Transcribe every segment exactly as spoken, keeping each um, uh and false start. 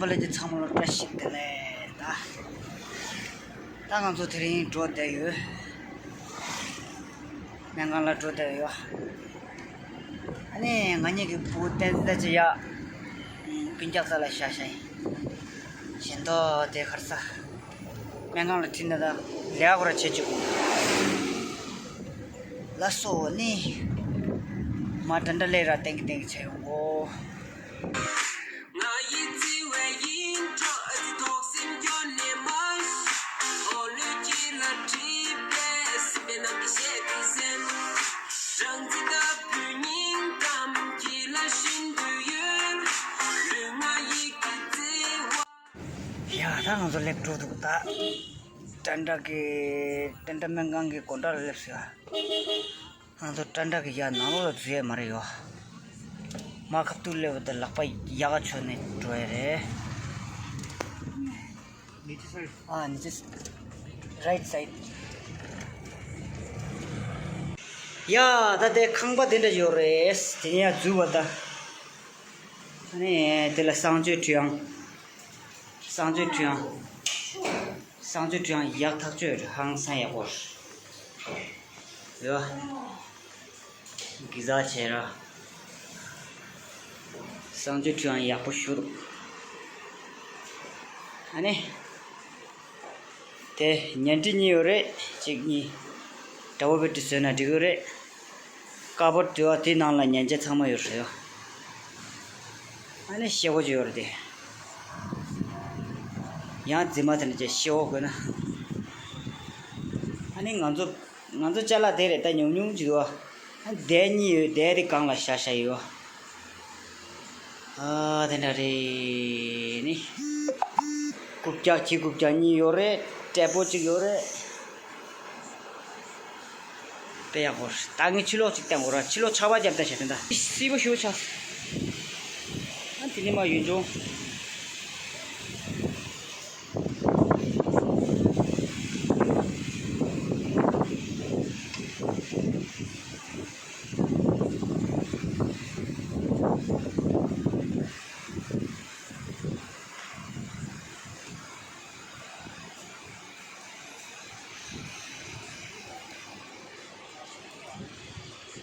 ལ་ཀྱི་ཚང་མ་ལ་བཀྲ་ཤིས་བདེ་ལེགས། ད་ད་ང་ཚོ་དེ་རིང་འགྲོ་བསྡད་ཡོད། སྨན་ཁང་ལ་འགྲོ་བསྡད་ཡོད། ཨ་ནི་ང་གཉིས་ཀྱི་བུ་བསྟན་ད་ཅི་ཡ། སྤུན་ཀྱག་ས་ལ་བཞག་བཞག་ཡིན། བཞིན་མདོག་དེ་ཁར་ས། སྨན་ཁང་ལ་ཁྲིད་ན་ད་ལས་ཀ་ར་བྱེད་ཅིག་གོ། ལ་སོ་ནི། མ་འདྲ་འདྲ་ལས་ར་ཏེང་གི་ཏེང་གི་བྱས་ཡོང་གོ། ང་ཡི་བརྩེ་བའི་ཡིད་འཕྲོག་ཨ་ཙི་ཐོག་སེམས་སྐྱོ་ནས་མ་ཤི། འོ་ལུས་ཀྱི་ལ་བྲིས་པས་སྲིད་པའི་ནང་གི་གཞས་དེ་ཟེར། སྦྲང་རྩི་ལྟ་བུའི་སྙིང་གཏམ་གྱི་ལ་བཞིན་དུ་ཡོད། ལུས་ངག་ཡིད་ཀྱི་བརྩེ་བ། ཡ་ད་ང་ཚོ་སླེབས་འགྲོ་འདུག་ད། ཏན་ཏན་གྱི་ཏན་ཏན་སྨན་ཁང་གི་སྒོ་འགྲམ་ལ་སླེབས་སོང་ཡ། ང་ཚོ་ཏན་ཏན་གྱི་ཡ་ནང་ལོགས་ལ་འཛུལ་ཡས་མ་རེད་ཡོ། མ་ཁ་ཐུག་སླེབས་པ་དང་ལག་པ་ཡ་ག་ཆོད་ནས་འགྲོ་ཡས་རེད། ཨ་ནི་ཅི་རའིཊ་སའིཌ། ཡ་ད་དེ་ཁང་པ་དེ་འདྲ་ཡོད་རེད། དེ་ནས་ཡ་འཛུལ་བ་ད། ཨ་ནི་དེ་ལ་གསང་སྤྱོད་ཁྲུས་ཁང་། གསང་སྤྱོད་ཁྲུས་ཁང་། གསང་སྤྱོད་ཁྲུས་ཁང་ཡག་ཐག་ཆོད་རེད། ཧང་སང་ཡག་པོ་རེད། ཡོ། གི་ཟ་བྱས་ར། གསང་སྤྱོད་ཁྲུས་ཁང་ཡག་པོ་ཞུ་འདུག་ཨ་ནི། དེ་ཉལ་ཁྲི་གཉིས་ཡོད་རེད། གཅིག་གཉིས། འདྲ་པོ་བེ་ཏི་བཟོས་ན་འགྲིག་གི་རེད། ཀ་བོར་དུ་བ་དེའི་ནང་ལ་ཉལ་ཆས་ཚང་མ་ཡོད་རེད། ཨ་ནི་ཤེལ་སྒོ་ཅིག་ཡོད་རེད་དེ། ཡང་རྫི་མ་དེ་འདྲ་ཅིག་ཤེལ་སྒོ་དགོས་ན། ཨ་ནི་ང་ཚོ་ང་ཚོ་ཅ་ལག་དེ་རེད་ད། ཉུང་ཉུང་ཅིག་ཡོད། ཨ་ནི་དེ་གཉིས་ཡོད། དེ་དེ་སྒང་ལ་བཞག་བཞག་ཡོད། ཨ་དེ་འདྲ་རེད་ནི། རྐུབ་བཀྱག་ཁྱི་རྐུབ་བཀྱག་གཉིས་ཡོད་རེད། སྲབ་པོ་གཅིག་ཡོད་རེད། དཔེ་ཡག་པོ་རེད། ད་ངས་ཕྱི་ལོགས་གཅིག་བསྟན་དགོས་ར། ཕྱི་ལོགས་ཆར་པ་བརྒྱབ་བསྡད་བྱས་དེ་འདྲ་བསིལ་པོ་ཞེ་པོ་ཆགས། ཨ་དེ་ནས་མར་ཡུལ་ལྗོངས།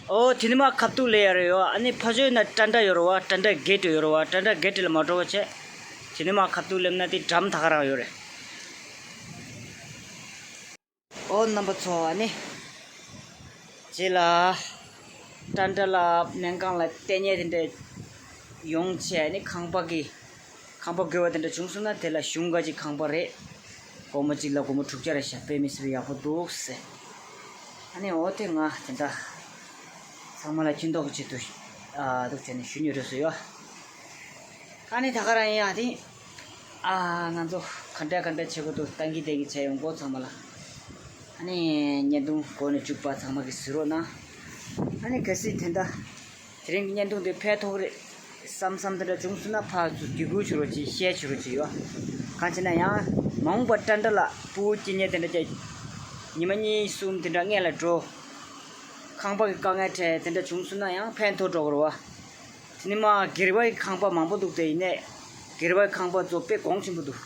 ཨོ་དེ་ནས་མར་ཁ་ཐུག་སླེབས་ཡ་རེད་ཡོ། ཨ་ནི་ཕར་ཕྱོགས་ན་ཊན་ཊ་ཡོད་རེད་བ། ཊན་ཊ་གེ་ཊི་ཡོད་རེད་བ། ཊན་ཊ་གེ་ཊི་ལ་མ་འགྲོ་བ་བྱས། དེ་ནས་མར་ཁ་ཐུག་སླེབས་ན་དེ་འགྲམ་ད་ག་རང་ཡོད་རེད། ཨོ་རྣམ་པ་ཚོ། ཨ་ནི་རྗེས་ལ་ཊན་ཊ་ལ་སྨན་ཁང་ལ་ལྟས་ངན་དེ་འདྲ་ཡོང་བྱས། ཨ་ནི་ཁང་པ་གི་ཁང་པ་དགོས་པ་དེ་འདྲ་བྱུང་སོང་ན་དེ་ལ་གཞུང་ག་ཅིག་ཁང་པ་རེད། སྒོར་མོ་གཅིག་ལ་སྒོར་མོ་དྲུག་བརྒྱ་རེད་ཤག་དཔེ་མི་སྲིད་པའི་ཡག་པོ་འདུག་ཟེར། ཨ་ནི་འོ་དེ་ང་དེ་འདྲ་ཚང་མ་ལ་སྐྱིད་མདོག་གི་ཆེད་དུ་ཨ་འདུག་བྱས་ནས་ཞུ་ནི་རེད་ཟེར་ཡོད། ཨ་ནི་ད་ག་རང་ཡིན་ཡ་དེ། ཨ་ང་ཚོ་ག་འདྲ་ག་འདྲ་བྱེད་དགོས་འདུག་ཏན་ཏན་གྱིས་བྱས་ཡོང་གོ་ཚང་མ་ལ། ཨ་ནི་བརྙན་ཐུང་འགོ་ནས་མཇུག་བར་ཚང་མ་གིས་གཟིགས་རོགས་གནང་། ཨ་ནི་གལ་སྲིད་དེ་འདྲ་དེ་རིང་གི་བརྙན་ཐུང་དེ་ཕན་ཐོགས་རེད་བསམ་བསམ་དེ་འདྲ་བྱུང་སོང་ན་ཕར་ཚུར་བརྒྱུད་སྐུར་བྱེད་རོགས་གྱིས། ཤེར་བྱེད་རོགས་གྱིས་ཡོ། གང་བྱས་ན་ཡང་མ་འོངས་པར་ཊན་ཊ་ལ་ཕྲུ་གུ་སྐྱེ་ཉེན་དེ་འདྲ་ཅིག་ཉི་མ་གཉིས་གསུམ་དེ་འདྲ་སྔོན་ལ་འགྲོ། ཁང་པ་གི་དཀའ་ངལ་འཕྲད་དེ་འདྲ་བྱུང་སོང་ན་ཡང་ཕན་ཐོགས་འགྲོ་གི་རེད་བ། དེ་ནས་མར་སྒེར་པ་གི་ཁང་པ་མང་པོ་འདུག་དེ་ཡིན་ནའི་སྒེར་པ་གི་ཁང་པ་ཚོ་དཔེ་གོང་ཆེན་པོ་འདུག་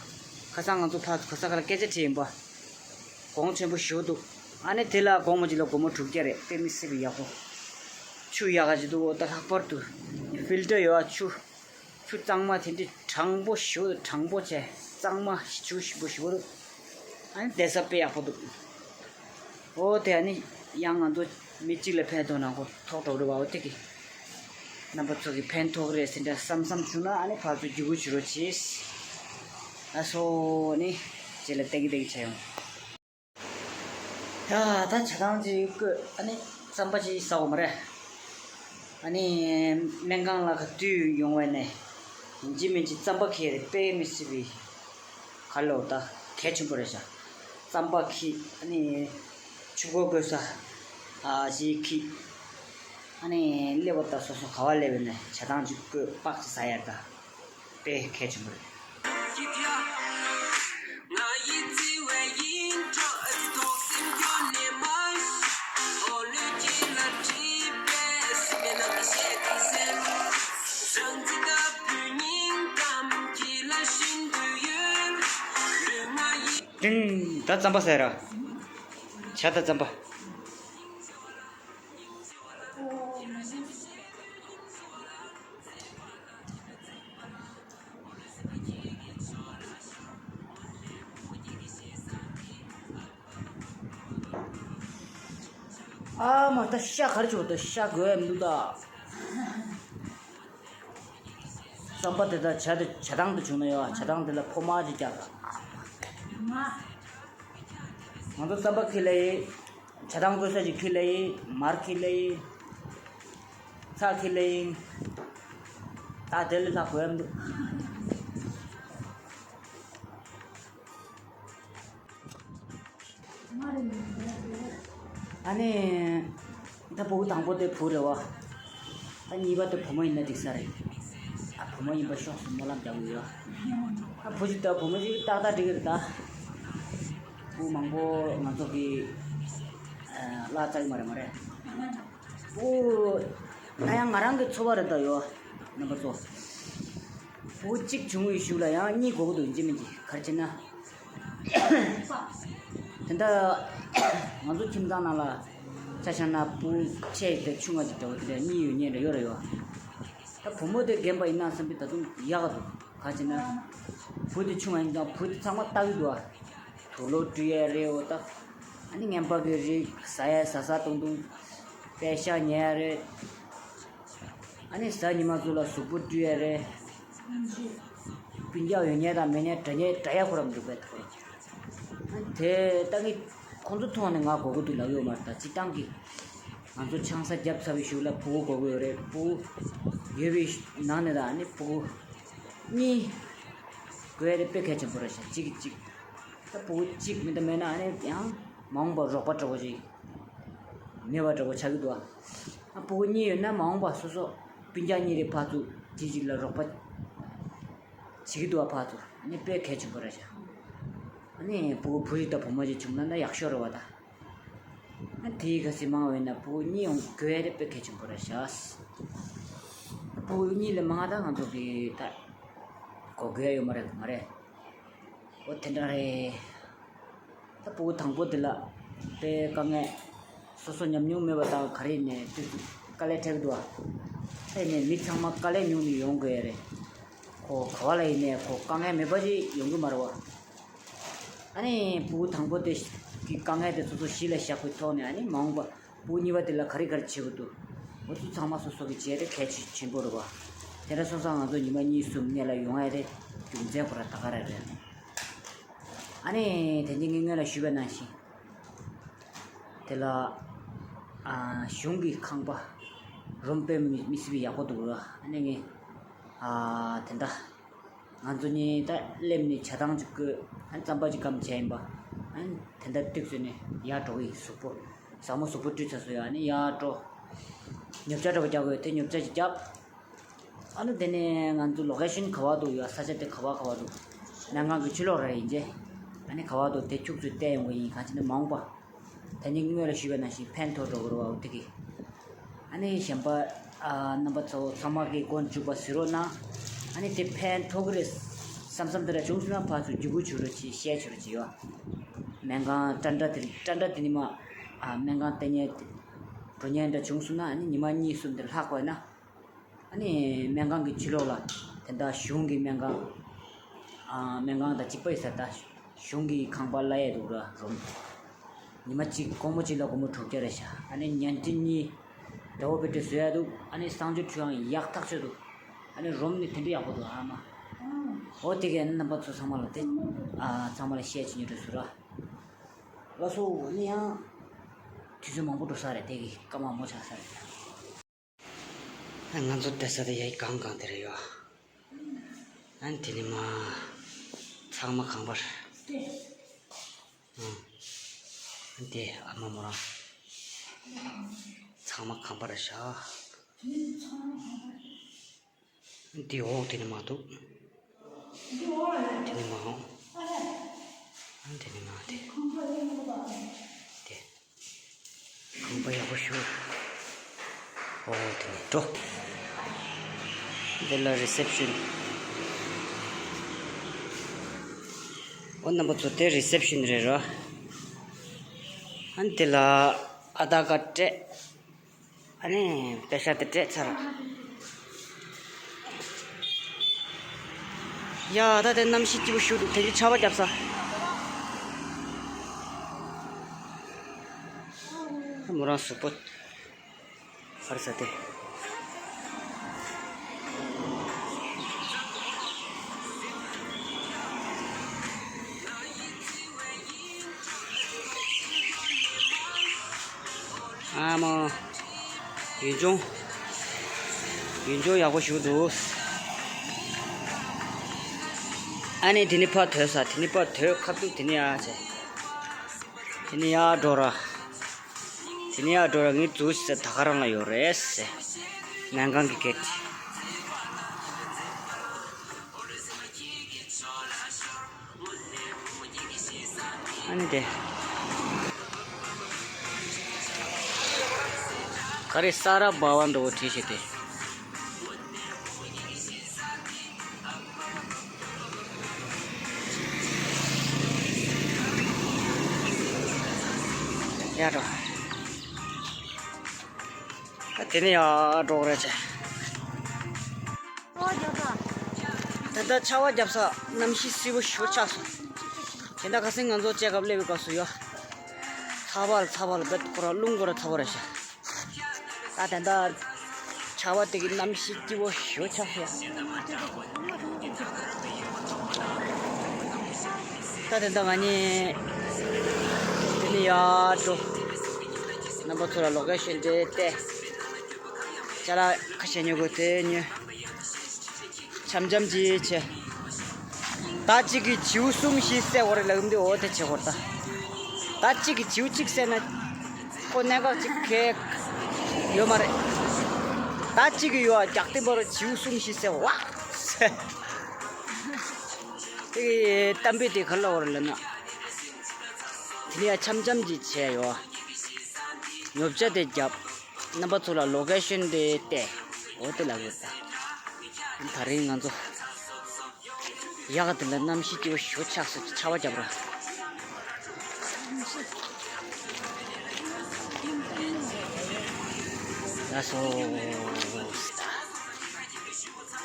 ཁ་སང་ང་ཚོ་ཕར་ག་ས་ག་ལ་སྐད་ཆ་དྲིས་ཡིན་པ། གོང་ཆེན་པོ་ཞེ་པོ་འདུག་ཨ་ནི་དེ་ལ་སྒོར་མོ་གཅིག་ལ་སྒོར་མོ་དྲུག་བརྒྱ་རེད། དཔེ་མི་སྲིད་པའི་ཡག་པོ། ཆུ་ཡག་ག་ཅིག་འདུག་འོ་ད་ལྷག་པར་དུ་ཕིལ་ཊར་ཡོད་ཨ། ཆུ་ཆུ་གཙང་མ་དེ་འདྲའི་དྲང་པོ་ཞེ་པོ་དྲང་པོ་བྱས། གཙང་མ་ཆུ་ཞིམ་པོ་ཞེ་པོ་འདུག་ཨ་ནི་བསྡད་ས་དཔེ་ཡག་པོ་འདུག་འོ་དེ་ཨ་ནི་ཡང་ང་ཚོ་མི་གཅིག་ལ་ཕན་ཐོགས་ན་ཁོ་ཐོགས་འགྲོ་རེད་བ། འོ་དེ་གི་རྣམ་པ་ཚོ་གི་ཕན་ཐོགས་རེད་ཟེར་འདྲ་བསམ་བསམ་བྱུང་ན་ཨ་ནི་ཕར་ཚུར་བརྒྱུད་སྐུར་བྱེད་རོགས་གྱིས། ལགས་སོ། ཨ་ནི་རྗེས་ལ་ཏན་ཏན་གྱིས་བྱས་ཡོང་། ཡ་ད་ཇ་ཐང་ཅིག་བསྐོལ། ཨ་ནི་རྩམ་པ་ཅིག་ཟ་དགོས་མ་རེད། ཨ་ནི་སྨན་ཁང་ལ་ག་དུས་ཡོང་བ་ནས་ཡིན་གཅིག་མིན་གཅིག་རྩམ་པ་ཁྱེར་རེ་དཔེ་མི་སྲིད་པའི་ག་ལོ་ད་གལ་ཆེན་པོ་རེད་ཤག་རྩམ་པ་ཁྱེར། ཨ་ནི་ཆུ་ཁོལ་བསྐོལ་ས་ཨ་ཅིག་ཁྱེར། ཨ་ནི་སླེབས་པ་ད་སོ་སོ་ག་པར་སླེབས་པ་ནས་ཇ་ཐང་ཅིག་བསྐོལ་པག་ཅིག་ཟ་ཡ་ད། དཔེ་གལ་ཆེན་པོ་རེད། ཀྲིང་། ད་རྩམ་པ་ཟ་ར། ཇ་དང་རྩམ་པ། ཨ་མ། ད་ཤ་ག་རེ་བྱུང་། ད་ཤ་དགོས་ཡ་མི་འདུག་ད། རྩམ་པ་དེ་དང་ཇ་དེ་ཇ་ཐང་དུ་བྱུང་ན་ཡོད། ཇ་ཐང་དེ་ལ་ཕོ་མ་ཅིག་རྒྱག་ད། ང་ཚོ་རྩམ་པ་ཁྱེར་ལེ་ཡིན། ཇ་ཐང་བཀོལ་ས་ཅིག་ཁྱེར་ལེ་ཡིན། མར་ཁྱེར་ལེ་ཡིན། ཚྭ་ཁྱེར་ལེ་ཡིན། ད་དེ་ལས་ལྷག་དགོས་ཡ་མི་འདུག། ཨ་ནི། ད་བུ་དང་པོ་དེ་བུ་རེད་བ། ད་གཉིས་པ་དེ་བུ་མོ་ཡིན་ན་འགྲིག་ས་རེད། ཨ། བུ་མོ་ཡིན་པ་ཤོག་ཟེར་སྨོན་ལམ་རྒྱག་གི་ཡོད། ཨ། བུ་གཅིག་ད་བུ་མོ་གཅིག་ཏག་ཏག་འགྲིག་གི་རེད་ད། བུ་མང་པོ་ང་ཚོ་གི་ཨ། བརླག་ཚར་གི་མ་རེད། མ་རེད། ཨོ། ད་ཡང་ང་རང་གི་འཚོ་བ་རེད་ད་ཡོ། རྣམ་པ་ཚོ། བུ་གཅིག་བྱུང་བའི་གཞུག་ལ་ཡང་གཉིས་དགོས་ཀྱི་འདུག་ཡིན་གཅིག་མིན་གཅིག་ག་རེ་བྱས་ན། དེ་འདྲ། ང་ཚོ་ཁྱིམ་ཚང་ནང་ལ་ཆ་བཞག་ན་བུ་ཆེ་དེ་ཆུང་བ་ཅིག་འདྲ་བོ་དེ་འདྲ་གཉིས་ཡོད་མཁན་འདྲ་ཡོད་རེད་ཡོ། ད་བུ་མོ་དེ་རྒན་པ་ཡིན་ན་བསམ་པའི་ད་དུང་ཡག་ག་འདུག་ག་རེ་བྱས་ན། བུ་དེ་ཆུང་བ་ཡིན་ཙང་བུ་དེ་ཚང་མ་ལྟ་གི་འདུག་ཨ། དུག་ལོག་བཀྲུ་ཡས་རེད་འོ་ད། ཨ་ནི་ངན་པ་གི་རིགས་ཟ་ཡས་ཟ་ཟ་བཏུང་བཏུང་། པད་ཤག་ཉལ་ཡས་རེད། ཨ་ནི་གཟའ་ཉི་མ་ཚོ་ལ་གཟུགས་པོ་བཀྲུ་ཡས་རེད། སྤུན་ཀྱག་ཡོད་མཁན་དང་མེད་མཁན་འདྲ་མཁན་འདྲ་ཡ་ཁོ་རང་འདུག་པས་ཐོག། ཨ་ནི་དེ་ལྟ་གི་ཁོང་ཚོ་མཐོང་ནས་ང་གོ་གི་འདུག་ལབ་ཡོད་མ་རེད་ད། སྤྱིར་བཏང་གི་ང་ཚོ་ཆང་ས་བརྒྱབ་ཚར་བའི་གཞུག་ལ་ཕྲུ་གུ་དགོས་ཀྱི་ཡོད་རེད། ཕྲུ་གུ་ཡོད་པའི་ནང་ནས་ད་ཨ་ནི་ཕྲུ་གུ་གཉིས་དགོས་ཡ་དེ་དཔེ་གལ་ཆེན་པོ་རེད་ཤག་གཅིག་གིས་གཅིག་ད་ཕྲུ་གུ་གཅིག་མིན་ད་མེད་ན་ཨ་ནི་ཡང་མ་འོངས་པར་རོགས་པ་འདྲ་བོ་ཅིག་མེད་པ་འདྲ་བོ་ཆགས་ཀྱི་འདུག་ཨ། ཕྲུ་གུ་གཉིས་ཡོད་ན་མ་འོངས་པ་སོ་སོ་སྤུན་ཀྱག་གཉིས་རེ་ཕར་ཚུར་གཅིག་གཅིག་ལ་རོགས་པ་བྱེད་ཀྱི་འདུག་ཨ། ཕར་ཚུར་ཨ་ནི་དཔེ་གལ་ཆེན་པོ་རེད་ཤག་ཨ་ནི་ཕྲུ་གུ་བུ་ཞིག་དང་བུ་མོ་ཞིག་བྱུང་ན་ན་ཡག་ཤོས་རེད་བ་ད། ཨ་དེའི་ག་ཚོད་མང་བ་ཡིན་ན་ཕྲུ་གུ་གཉིས་ཡོང་དགོས་ཡ་དེ་དཔེ་གལ་ཆེན་པོ་རེད་ཤག་ཕྲུ་གུ་གཉིས་ལས་མང་ད་ང་ཚོ་གི་ད་གོ་དགོས་ཡ་ཡོད་མ་རེད་མ་རེད། ཨོ་དེ་འདྲ་རེད། ད་ཕྲུ་གུ་དང་པོ་དེ་ལ་དཔེ་དཀའ་ངལ་སོ་སོ་ཉམས་མྱོང་མེད་པ་དང་ག་རེ་ཡིན་ནའི་དུས་སུ་དཀའ་ལས་འཕྲད་ཀྱི་འདུག་ཨ། ཨེ་ནས་མི་ཚང་མ་དཀའ་ལས་མྱོང་ནས་ཡོང་དགོས་ཡ་རེད། ཁོ་ག་བ་ལ་ཡིན་ནའི་ཁོ་དཀའ་ངལ་མེད་པ་ཞིག་ཡོང་གི་མ་རེད་བ། ཨ་ནི་ཕྲུ་གུ་དང་པོ་དེ་གི་དཀའ་ངལ་དེ་ཚོ་ཚོ་གཞི་ལ་བཞག་པའི་ཐོག་ནས་ཨ་ནི་མ་འོངས་པ་ཕྲུ་གུ་གཉིས་པ་དེ་ལ་ག་རེ་ག་རེ་བྱེད་དགོས་འདུག་འོ་ཚོ་ཚང་མ་སོ་སོ་གི་བྱས་ཏེ་གལ་ཆེ་ཆེན་པོ་རེད་བ། དེ་འདྲ་སོང་ཙང་ང་ཚོ་ཉི་མ་གཉིས་གསུམ་སྔོན་ལ་ཡོང་ཡ་དེ་རྒྱུ་མཚན་ཁོ་ར་ད་ག་རེ་རེད། ཨ་ནི་དེ་ནི་ངས་སྔོན་ལ་ཞུས་པ་ནང་བཞིན། དེ་ལ་ཨ་གཞུང་གི་ཁང་པ་རུམ་དཔེ་མི་མི་སྲིད་པའི་ཡག་པོ་འདུག་ར། ཨ་ནི་ངས་ཨ་དེ་འདྲ་ང་ཚོ་གཉིས་ད་སླེབས་ནས་ཇ་ཐང་ཅིག་བསྐོལ། ཨ་ནི་རྩམ་པ་ཅིག་སྐམ་བྱས་ཡིན་པ། ཨ་ནི་དེ་འདྲ་ཏིག་ཙམ་ནས་ཡར་འགྲོ་གི་ཡིན། གཟུགས་པོ་ཟབ་མོ་གཟུགས་པོ་བཀྲུས་ཚར་སོང་ཡ། ཨ་ནི་ཡར་འགྲོ། ཉོ་ཆ་འདྲ་པོ་རྒྱག་དགོས། དེ་ཉོ་ཆ་ཅིག་བརྒྱབ། ཨ་ནི་དེ་ནས་ང་ཚོ་ལོ་ཀེ་ཤན་ག་བ་འདུག་ཡ། ས་ཆ་དེ་ག་བ་ག་བ་འདུག་སྨན་ཁང་གི་ཕྱི་ལོགས་ར་ཡིན་རྗེས། ཨ་ནི་ག་བ་འདུག་དེ་ཁྱུག་ཙམ་བལྟས་ཡོང་གི་ཡིན། གང་ཅི་ནས་མ་འོངས་པ། ད་ནི་སྔོན་ལ་ཞུས་པ་ནང་བཞིན་ཕན་ཐོགས་འགྲོ་གི་རེད་བ། འོ་དེ་གི། ཨ་ནི་གཞན་པ་ཨ་རྣམ་པ་ཚོ་ཚང་མ་གི་མགོ་མཇུག་པ་གཟིགས་རོགས་གནང་། ཨ་ནི་དེ་ཕན་ཐོགས་ཀྱི་རེད་བསམ་བསམ་དེ་འདྲ་བྱུང་སོང་ན་ཕར་ཚུར་བརྒྱུད་སྐུར་བྱེད་རོགས་གྱིས། ཤེར་བྱེད་རོགས་གྱིས་ཡོ། སྨན་ཁང་ཏྲ་ཏྲ་དེ་ཏྲ་ཏྲ་དེ་ནི་མ་ཨ་སྨན་ཁང་ལྟེ་གནས་འགྲོ་མཁན་འདྲ་བྱུང་སོང་ན་ཨ་ནི་ཉི་མ་གཉིས་གསུམ་དེ་ལྷག་པ་ཡིན་ན། ཨ་ནི་སྨན་ཁང་གི་ཕྱི་ལོགས་ལ་དེ་འདྲ་གཞུང་གི་སྨན་ཁང་། ཨ་སྨན་ཁང་དང་གཅིག་པ་ཡིན་ས་ད། གཞུང་གི་ཁང་པ་གླ་ཡས་འདུག་ར་རུམ། ཉི་མ་གཅིག་དགོང་མོ་གཅིག་ལ་སྒོར་མོ་དྲུག་བརྒྱ་རེད་ཤག་ཨ་ནི་ཉལ་ཁྲི་གཉིས་ཟླ་བ་བེ་ཏྲི་བཟོ་ཡ་འདུག་ཨ་ནི་གསང་སྤྱོད་ཁྲུ་ཡང་ཡག་ཐག་ཆོད་འདུག་ཨ་ནི་རུམ་ནི་དེ་འདྲ་ཡག་པོ་འདུག་ཨ་མ། འོ་དེ་གས་རྣམ་པ་ཚོ་ཚང་མ་ལ་དེ་ཨ་ཚང་མ་ལ་བཤད་ཅི་ཉོ་འདྲ་ཟུར་ར། ལགས་སོ། ཨ་ནི་ཡང་དུས་ཚོད་མང་པོ་འགྲོ་ས་རེད། དེ་གི་སྐར་མ་མང་པོ་ཆགས་ས་རེད། ང་ཚོ་བསྡད་ས་དེ་ཡ་གང་གང་དེ་རེད་ཡོད། ཨ་ནི་དེ་ནི་མ་ཚང་མ་ཁང་པ་རེད། ཨ་ནི་དེ་ཨ་མ་མོ་རང་ཚང་མ་ཁང་པ་རེད་ཤག་འདི་འོག་དེ་ནི་མ་འདུག་དེ་ནི་མ་འོང་། དེ་ནི་མ་དེ། དེ། ཁང་པ་ཡག་པོ་ཞིག་འོ་དེ་ནི་འགྲོ། འདི་ལ་རི་སེབ་ཤན། ཨོ་རྣམ་པ་ཚོ། དེ་རི་སེབ་ཤན་རེད་རོ། ཨ་ནི་དེ་ལ་ཨ་དར་ཀར་སྤྲད། ཨ་ནི་པེ་ཤ་དེ་སྤྲད་ཚར། ཡ་ད་དེ་གནམ་གཤིས་སྐྱིད་པོ་ཞིག་འདུག་དེ་གི་ཆར་པ་བརྒྱབ་ས། མོ་རང་གཟུགས་པོ། ཧར་ས་དེ། ཨ་མ། ཡུལ་ལྗོངས། ཡུལ་ལྗོངས་ཡག་པོ་ཞིག་འདུག་ཨ་ནི་དེ་ནི་ཕར་ཐོན་ས། དེ་ནི་ཕར་ཐོན་ཁ་ཐུག་དེ་ནི་ཡར་བྱས། དེ་ནི་ཡར་འགྲོ་ར། དེ་ནས་ཡར་འགྲོ་ར། ངའི་འཛུལ་ས་ད་ག་རང་ལ་ཡོད་རེད་ཟེར། སྨན་ཁང་གི་གེ་ཊི། ཨ་ནི་དེ། ག་རེ་ས་ར་བ་བ་འདྲ་བོ་བྲིས་བྱས་ཏེ། ཡར་འགྲོ། དེ་ནས་ཡར་འགྲོ་རེད་ཅེ། ད་ལྟ་ཆར་པ་བརྒྱབ་ས། གནམ་གཤིས་བསིལ་པོ་ཞེ་པོ་ཆགས་སོང་། དེ་འདྲ་ཁ་སང་ང་ཚོ་སྐྱེལ་སྐབས་སླེབས་པའི་སྐབས་སུ་ཡོད། ཚ་བ་ལ་ཚ་བ་ལ་བེད་ཁོ་ར་རླུང་ཁོ་ར་ཚ་བོ་རེད་ཤག་ད་དེ་འདྲ་ཆར་པ་དེ་གི་གནམ་གཤིས་སྐྱིད་པོ་ཞེ་པོ་ཆགས་སོང་ཡ། ད་དེ་འདྲ་ང་གཉིས་དེ་ནས་ཡར་འགྲོ། རྣམ་པ་ཚོ་ལ་ལོ་ཀེ་ཤན་དེ་བལྟས། ཅ་ལག་ཁ་ཤས་ཉོ་དགོས་དེ་ཉོས། འཆམ་འཆམ་ཅིག་བྱས། ཟླ་གཅིག་གི་བྱིའུ་གསུམ་བཞི་བསད་དགོས་རེད་ལབ་ཀྱི་འདུག་འོ་དེ་བྱེད་དགོས་རེད་ད། ཟླ་གཅིག་གི་བྱིའུ་གཅིག་བསད་ན། ཁོ་གནད་འགག་ཅིག་གས་ཡོད་མ་རེད། ཟླ་གཅིག་གི་ཡོད་རྒྱག་སྟེ་པར་བྱིའུ་གསུམ་བཞི་བསད་བ། དེ་གི་གཏམ་དཔེ་དེ་ག་ལ་བར་ལ་ན། དེ་ནས་ཡ་འཆམ་འཆམ་གྱིས་བྱས་ཡོད། ཉོ་ཆ་དེ་བརྒྱབ། རྣམ་པ་ཚོ་ལ་ལོ་ཀེ་ཤན་དེ་བལྟས། འོ་དེ་ལ་ཡོད་ད། དེ་རིང་ང་ཚོ་ཡག་དེ་ལ་གནམ་གཤིས་སྐྱིད་པོ་ཞེ་པོ་ཆགས་སོང་། ཆར་པ་བརྒྱབ་ར། ལགས་སོ།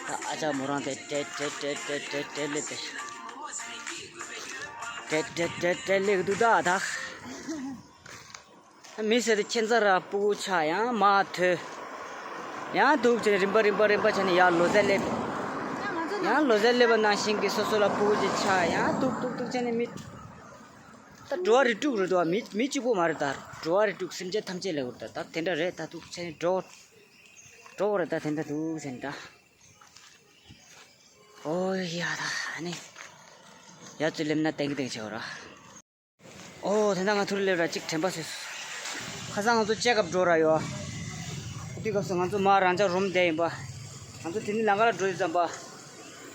ད་ཨ་ཅག་མོ་རང་དེ་ཏྲེ་ཏྲེ་ཏྲེ་ལེ་དེ། ཏྲེ་ཏྲེ་ཏྲེ་ལེ་གི་འདུག་ད་ད། མི་ཟེར་དེ་ཁྱད་མཚར་ར་སྤུ་གུ་ཆགས་ཡང་མར་ཐོན། ཡང་འདུག་བྱས་ནས་རིམ་པ་རིམ་པ་རིམ་པ་བྱས་ནས་ཡར་ལོ་ཟེར་སླེབས། ཡང་ལོ་ཟེར་སླེབས་པ་ནང་བཞིན་གྱི་སོ་སོ་ལ་སྤུ་གུ་ཅིག་ཆགས། ཡང་འདུག་འདུག་འདུག་བྱས་ནས་མི། ད་འགྲོ་བ་རིགས་དྲུག་རེད་འདུག་མི་མི་གཅིག་པོ་མ་རེད་ད། འགྲོ་བ་རིགས་དྲུག་སེམས་ཅན་ཐམས་ཅད་ལ་ཡོད་ད། ད་དེ་འདྲ་རེད་ད། འདུག་བྱས་ནས་འགྲོ། འགྲོ་བ་རེད་ད། དེ་འདྲ་འདུག་བྱས་ནས་ད། ཨོ་ཡ་ད་ནི། ཡར་ཚུར་སླེབས་ན་ཏེང་ཏེང་བྱེད་འོ་ར། ཨོ་དེ་འདྲ་ང་ཐུར་སླེབས་ར་གཅིག་དྲན་པ་སོས། ཁ་སང་ང་ཚོ་ཅེག་ཨབ་འགྲོ་ར་ཡོད། དེ་སྐབས་སུ་ང་ཚོ་མར་རང་ཅག་རུམ་བསྡད་ཡིན་པ། ང་ཚོ་དེ་ནི་ལམ་ཁ་ལ་འགྲོ་ཡི་ཙམ་པ།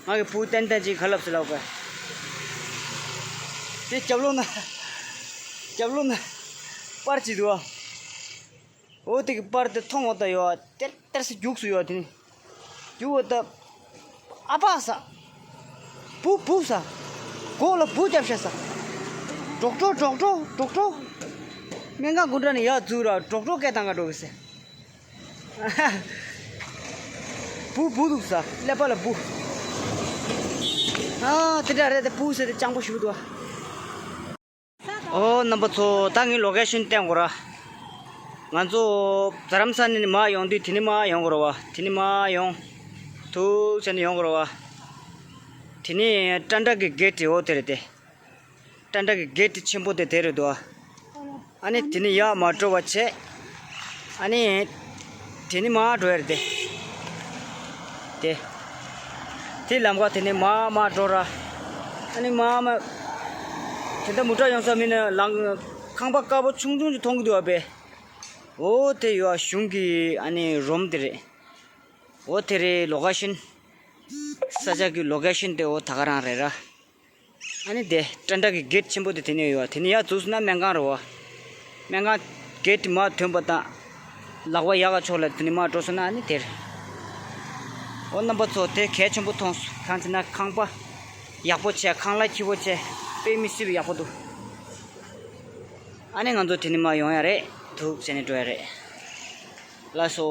ང་གི་བུ་ཏན་ཏན་ཅིག་ག་ལབ་སུ་ལབ་པ། དེ་རྒྱབ་ལོགས་ན། རྒྱབ་ལོགས་ན། པར་ཅིག་འདུག་ཨ། འོ་དེ་གི་པར་དེ་མཐོང་འོ་ད་ཡོད་ཨ། ཏེར་ཏེར་སེ་རྒྱུགས་སུ་ཡོད་དེ་ནི། རྒྱུགས་འོ་ད། ཨ་ཕ་ས། བུ་བུ་ས། མགོ་ལ་བུ་རྒྱབ་ཤ་ས། ཌོག་ཊར་ཌོག་ཊར་ཌོག་ཊར། སྨན་ཁང་སྒོ་འགྲམ་ནས་ཡར་འཛུལ་ར་ཌོག་ཊར་སྐད་བཏང་ག་འགྲོ་གི་ཟེར། བུ་བུ་འདུག་ས་ཀླད་པ་ལ་བུ། ཨ་དེ་འདྲ་རེད་དེ། བུ་ཟེར་དེ་སྤྱང་པོ་ཞིག་འདུག་ཨ། ཨོ་རྣམ་པ་ཚོ། ད་ངས་ལོ་ཀེ་ཤན་བསྟན་དགོས་ར། ང་ཚོ་རྡ་རམ་ས་ནས་མར་ཡོང་དུས་དེ་ནས་མར་ཡོང་དགོས་ར་བ། དེ་ནས་མར་ཡོང་། ཐུག་བྱས་ནས་ཡོང་དགོས་ར་བ། དེ་ནས་ཊན་ཊ་གི་གེ་ཊི་འོ་དེ་རེད་དེ། ཊན་ཊ་གི་གེ་ཊི་ཆེན་པོ་དེ་དེ་རེད་འདུག་ཨ། ཨ་ནི་དེ་ནས་ཡར་མར་འགྲོ་བ་བྱས། ཨ་ནི། དེ་ནི་མར་འགྲོ་ཡ་རེད་དེ། དེ། དེ་ལམ་ཁ་དེ་ནི་མར་མར་འགྲོ་ར། ཨ་ནི་མར་མར། དེ་འདྲ་མུ་དྲག་ཡོང་ས་མིན་ན་ལམ་ཁང་པ་དཀར་པོ་ཆུང་ཆུང་ཅིག་མཐོང་གི་འདུག་ཨ་པེ། འོ་དེ་ཡོད་ཨ། གཞུང་གི་ཨ་ནི་རུམ་དེ་རེད། འོ་དེ་རེད། ལོ་ཀེ་ཤན། ས་ཆ་གི་ལོ་ཀེ་ཤན་དེ་འོ་ད་ག་རང་རེད་ར། ཨ་ནི་དེ་ཊན་ཊ་གི་གེ་ཊི་ཆེན་པོ་དེ་དེ་ནས་ཡོད། དེ་ནས་ཡར་འཛུལ་སོང་ན་སྨན་ཁང་རེད་བ། སྨན་ཁང་གེ་ཊི་མར་ཐོན་པ་དང་། ལག་པ་ཡག་ག་ཕྱོགས་ལ་དེ་ནས་མར་འགྲོ་སོང་ན་ཨ་ནི་དེར། འོ་རྣམ་པ་ཚོ། དེ་གལ་ཆེན་པོ་མཐོང་སོང་། གང་ཟེར་ན་ཁང་པ་ཡག་པོ་བྱས། ཁང་གླ་ཁྱི་པོ་བྱས། དཔེ་མི་སྲིད་པའི་ཡག་པོ་འདུག་ཨ་ནི་ང་ཚོ་དེ་ནས་མར་ཡོང་ཡ་རེད། འདུག་བྱས་ནས་འགྲོ་ཡ་རེད། ལགས་སོ།